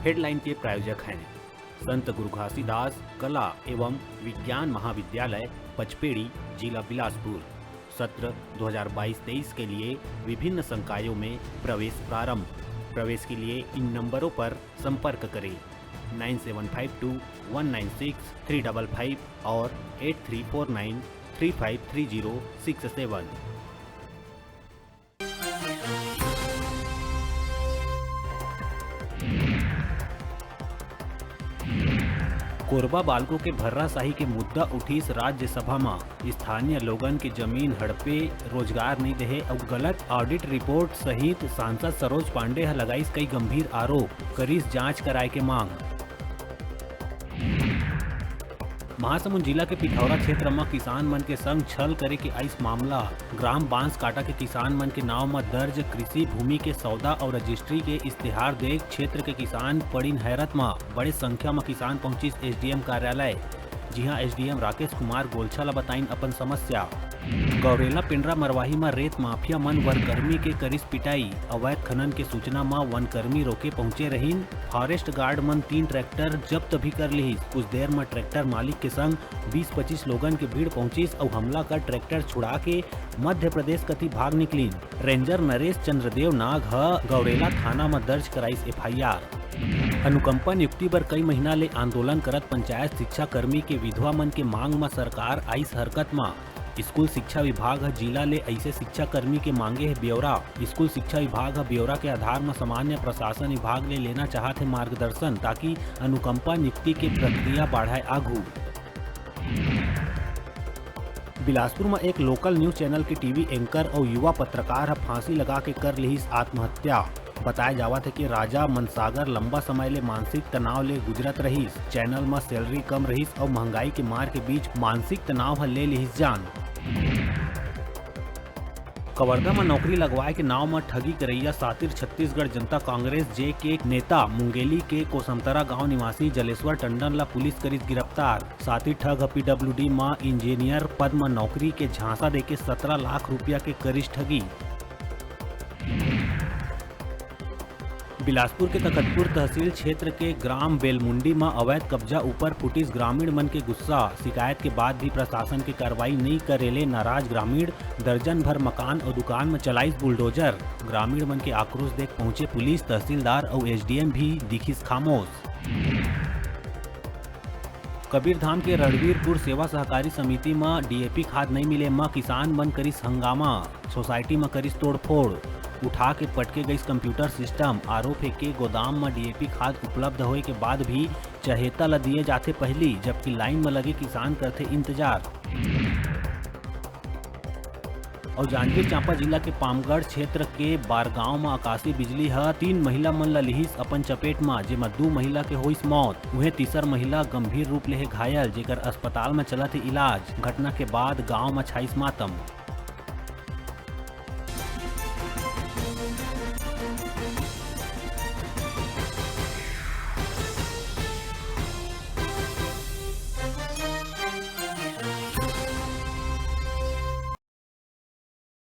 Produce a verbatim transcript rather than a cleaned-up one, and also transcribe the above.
Headline के प्रायोजक हैं संत गुरु घासीदास कला एवं विज्ञान महाविद्यालय पचपेड़ी, जिला बिलासपुर। सत्र दो हज़ार बाईस तेईस के लिए विभिन्न संकायों में प्रवेश प्रारंभ। प्रवेश के लिए इन नंबरों पर संपर्क करें, nine seven five two one nine six three double five और eight three four nine three five three zero six seven. Korba Balco के भर्राशाही के मुद्दा उठिस राज्यसभा म। स्थानीय लोगन के जमीन हड़पे, रोजगार नइ देहे अउ गलत ऑडिट रिपोर्ट सहित सांसद सरोज पांडे ह लगाइस कई गंभीर आरोप, करिस जांच कराए के मांग। महासमुंद जिला के पिथौरा क्षेत्र म किसान मन के संग छल करे के आइस मामला। ग्राम बांसकाटा के किसान मन के नांव म दर्ज कृषि भूमि के सौदा अउ रजिस्ट्री के इस्तेहार देख क्षेत्र के किसान पड़िन हैरत म। बड़े संख्या म किसान पहुंचिस एसडीएम कार्यालय, जिहां एसडीएम राकेश कुमार गोलछा ल बताइन अपन समस्या। गौरेला पेंड्रा मरवाही म रेत माफिया मन वनकर्मी के करिस पिटाई। अवैध खनन के सूचना म वनकर्मी रोके पहुंचे रहिन। फॉरेस्ट गार्ड मन तीन ट्रैक्टर जब्त भी कर लिहिस। कुछ देर म ट्रैक्टर मालिक के संग बीस पच्चीस लोगन के भीड़ पहुंचिस अउ हमला कर ट्रैक्टर छुड़ा के मध्य प्रदेश कति भाग निकलिन। रेंजर नरेश चंद्रदेव नाग ह गौरेला थाना म दर्ज कराइस एफआईआर। अनुकंपा नियुक्ति बर कई महीना ले आंदोलन करत पंचायत शिक्षा कर्मी के विधवा मन के मांग म सरकार आइस हरकत म। स्कूल शिक्षा विभाग ह जिला ले अइसे शिक्षा कर्मी के मांगे हे ब्यौरा। स्कूल शिक्षा विभाग ह ब्यौरा के आधार म सामान्य प्रशासन विभाग ले लेना चाहत हे मार्गदर्शन, ताकि अनुकंपा नियुक्ति के प्रक्रिया बढ़ाए आघू। बिलासपुर म एक लोकल न्यूज चैनल के टीवी एंकर अउ युवा पत्रकार ह फांसी लगा के कर लिहिस आत्महत्या। बताए जावत हे कि राजा मनसागर लंबा समय ले मानसिक तनाव ले गुजरत रहिस। चैनल म सैलरी कम रहिस अउ महंगाई के मार के बीच मानसिक तनाव ह ले लिहिस जान। कवर्धा म नौकरी लगवाए के नांव म ठगी करइया सातिर छत्तीसगढ़ जनता कांग्रेस जे के नेता मुंगेली के कोसमतरा गांव निवासी जलेश्वर टंडन ल पुलिस करिस गिरफ्तार। सातिर ठग ह पीडब्ल्यूडी म इंजीनियर पद म नौकरी के झांसा देके सतरा लाख रुपया के करिस ठगी। बिलासपुर के तखतपुर तहसील क्षेत्र के ग्राम बेलमुंडी म अवैध कब्जा ऊपर फुटिस ग्रामीण मन के गुस्सा। शिकायत के बाद भी प्रशासन के कार्रवाई नइ करे ले नाराज ग्रामीण दर्जन भर मकान अउ दुकान म चलाइस बुलडोजर। ग्रामीण मन के आक्रोश देख पहुंचे पुलिस, तहसीलदार अउ एसडीएम भी दिखिस खामोश। कबीरधाम के रणवीरपुर सेवा सहकारी समिति म डीएपी खाद नइ मिले म किसान मन करिस हंगामा। सोसाइटी म करिस तोड़फोड़, उठा के पटके गइस कंप्यूटर सिस्टम। आरोप हे के गोदाम म डीएपी खाद उपलब्ध होए के बाद भी चहेता ल दिए जाथे पहिली, जबकि लाइन म लगे किसान करथे इंतजार। अउ जांजगीर चांपा जिला के पामगढ़ क्षेत्र के बारगांव म आकाशीय बिजली ह तीन महिला मन ल लिहिस अपन चपेट म, जेमा दू महिला के होइस मौत। उहें तीसर महिला गंभीर रूप ले हे घायल, जेकर अस्पताल म चलत हे इलाज। घटना के बाद गांव म छाइस मातम।